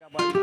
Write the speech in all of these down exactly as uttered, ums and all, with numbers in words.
আসসালামু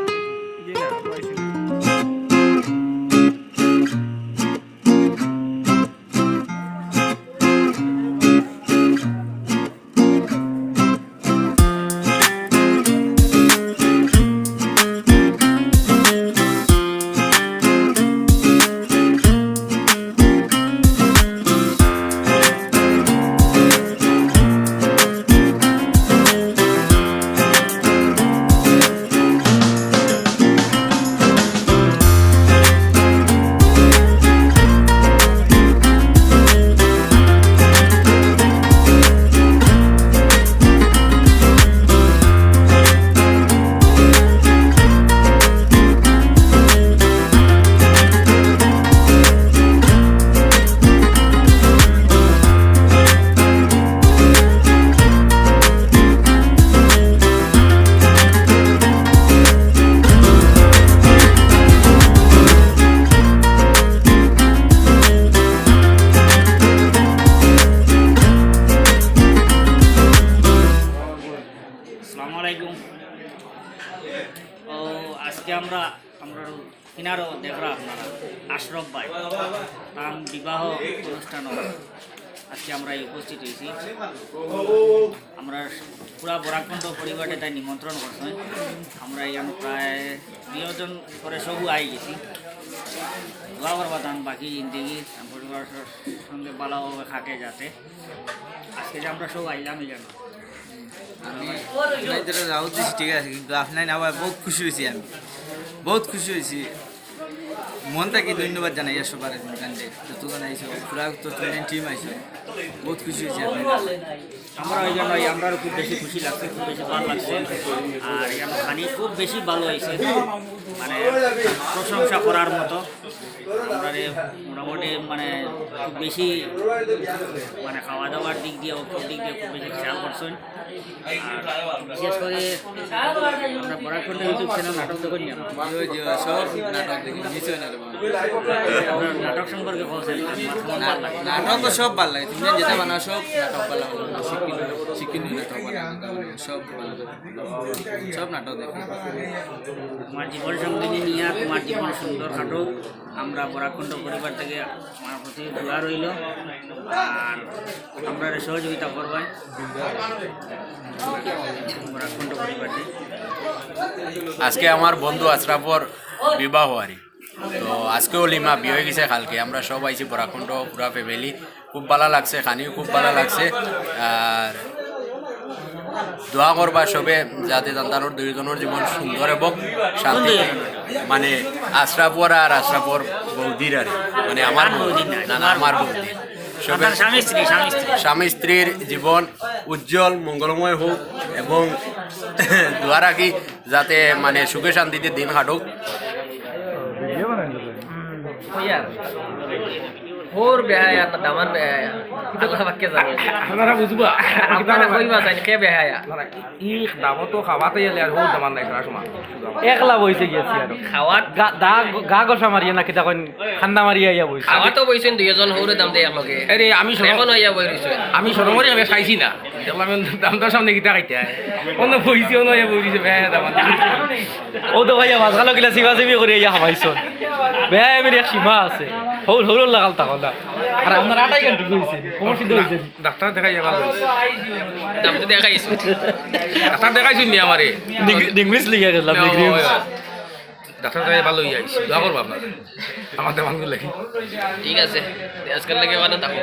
আলাইকুম। তো আজকে আমরা, আমরা কিনারও দেখরা আপনারা আশরাফ ভাই, তার বিবাহ অনুষ্ঠান। আজকে আমরা এই উপস্থিত হয়েছি। আমরা পুরা বরাকণ্ঠ পরিবারে তাই নিমন্ত্রণ করছেন। আমরা এখানে প্রায় দুইজন করে সবু আই গেছি। দোয়া করবা তান বাকি জিন্দেগি তান পরিবারের সঙ্গে ভালোভাবে থাকে যাতে। আজকে যে আমরা সব আইলাম এই জন্য। আমি আপনার যেটা রাহুল দিছি ঠিক আছে, কিন্তু আপনার না ভাই বহুত খুশি হয়েছি আমি, বহুত খুশি হয়েছি। মন থেকে ধন্যবাদ জানাই সবার জানলে যতজন আইসো, পুরা তো টিম আইসো, বহুত খুশি হয়েছি আপনার। আমরা ওই জন্য আমরারও খুব বেশি খুশি লাগছে, খুব বেশি ভালো লাগছে। আর এখানে খানি খুব বেশি ভালো হয়েছে, মানে প্রশংসা করার মতো। আমরা মোটামুটি মানে খুব বেশি মানে খাওয়া দাওয়ার দিক দিয়ে, অর্থর দিক দিয়ে খুব বেশি খেয়াল করছেন। আর বিশেষ করে আমরা বরাক কণ্ঠ YouTube চ্যানেল নাটক দেখুন না। জি, জি, সব নাটক দেখি, নিশ্চয় নাটক। আপনার নাটক সম্পর্কে বলছেন, আমার কেমন ভালো লাগে? নাটক তো সব ভালো লাগে, তুমি যেটা বানাও সব নাটক ভালো লাগে, শিক্ষিত, শিক্ষিত নাটক বানাও, সব ভালো লাগে। সব নাটক দেখি। তোমার জীবন সঙ্গিনী নিয়া তোমার জীবন সুন্দর কাটুক। আমরা বরাক কণ্ঠ পরিবার থেকে আমার প্রতি দোয়া রইল, আর আপনারা সহযোগিতা করবেন বরাক কণ্ঠ পরিবারকে। আজকে আমার বন্ধু আশরাফর বিবাহ আর কি। তো আজকে অলিমা, বিয়া হয়ে গেছে কালকে। আমরা সব আইছি বরাক কণ্ঠ, পুরা ফ্যামিলি। খুব ভালা লাগছে, খানিও খুব ভালা লাগছে। আর দোয়া করবা সবে যাতে তানতানোর দুইজনের জীবন সুন্দর এবং শান্তি। মানে আশরাফর আর আশরাফর বৌদির আর মানে আমার বৌদি, না, না, আমার বৌদি। সবে আপনার স্বামী স্ত্রী, স্বামী স্ত্রী। স্বামী স্ত্রীর জীবন উজ্জ্বল মঙ্গলময় হোক এবং দোয়া রাখি যাতে মানে সুখে শান্তিতে দিন কাটুক। হউর বেহায়া না দামান বেহায়া? কিতা কথা বাক্যে জানো? আপনারা বুঝবা। আপনারা কইবা চাইন কে বেহায়া? ই দামো তো খাওয়াতে গেলে আর হউর দামান নাই, খারাপ সময়। একলা বইছে গেছি আর। খাওয়াত গা, দা, গা ঘষা মারিয়া না কিতা কইন, খান্দা মারিয়া আইয়া বইছে। খাওয়াত তো বইছেন দুইজন, হউরে দাম দেয় একলগে। আরে আমি শরম, এখন আইয়া বই রইছেন। আমি শরমরে আমি খাইছি না। দেখলাম আমি দাম দর সামনে কিতা খাইতে হয়। অন্য বইছি, অন্য আইয়া বই রইছে, বেহায়া দামান। ও তো ভাইয়া, মাঝখানো কিলা চিবাচিবি করে ইয়া হামাইছো। বেহায়া এমনি এক সীমা আছে। হউর, হউর লাগাল তখন না। আর আপনার আটাই ঘন্টা হইছে। কোমর সিদ্ধ হইছে। ডাক্তার দেখাই ভালো হইছে। ডাক্তার দেখাইছো? ডাক্তার দেখাইছইন নি আমারে? ডিগ্রি, ডিগ্রিস লিখে গেলাম, না, ডিগ্রিস। ওই, ওই। ডাক্তার দেখাই ভালো হইয়া আইছি। দোয়া করবো আপনারা। আমার দেওয়ানগুলো লেখি। ঠিক আছে। আজকাল লাগে ভালো থাকো।